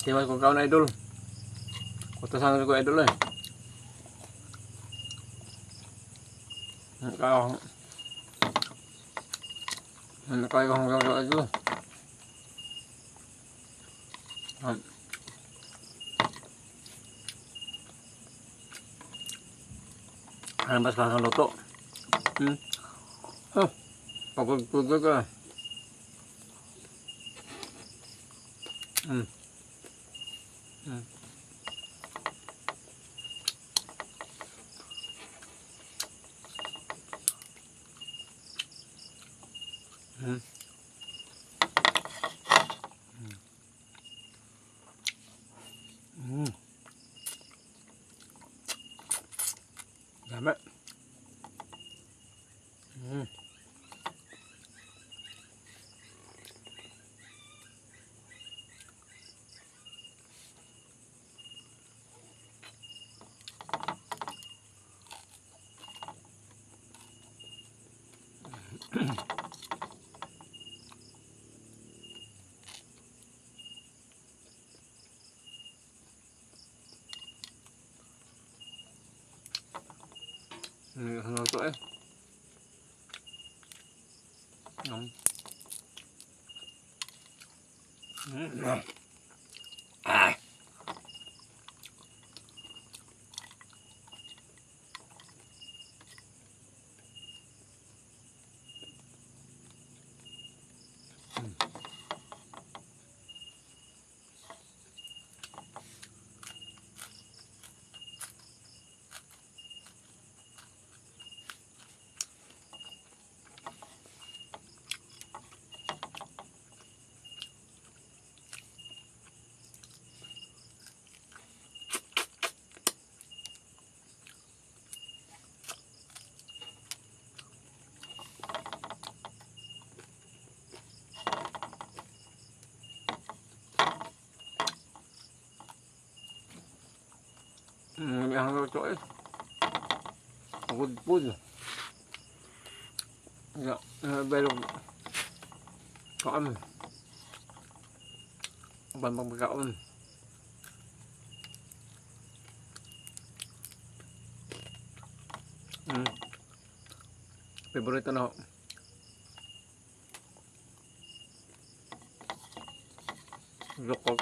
Tiwas ko kaon, idol. Utasan ko, idol eh. Kaya kaya ko hanggang idol. Ano ba sa luto? Hmm? Huh. Pagod-pagod ka. Dami. Ano to eh? Ah. Ano to eh? Pagod po. Ya, belog. Kaon. Bambang pagkaon. Favorite na ho. Lukok.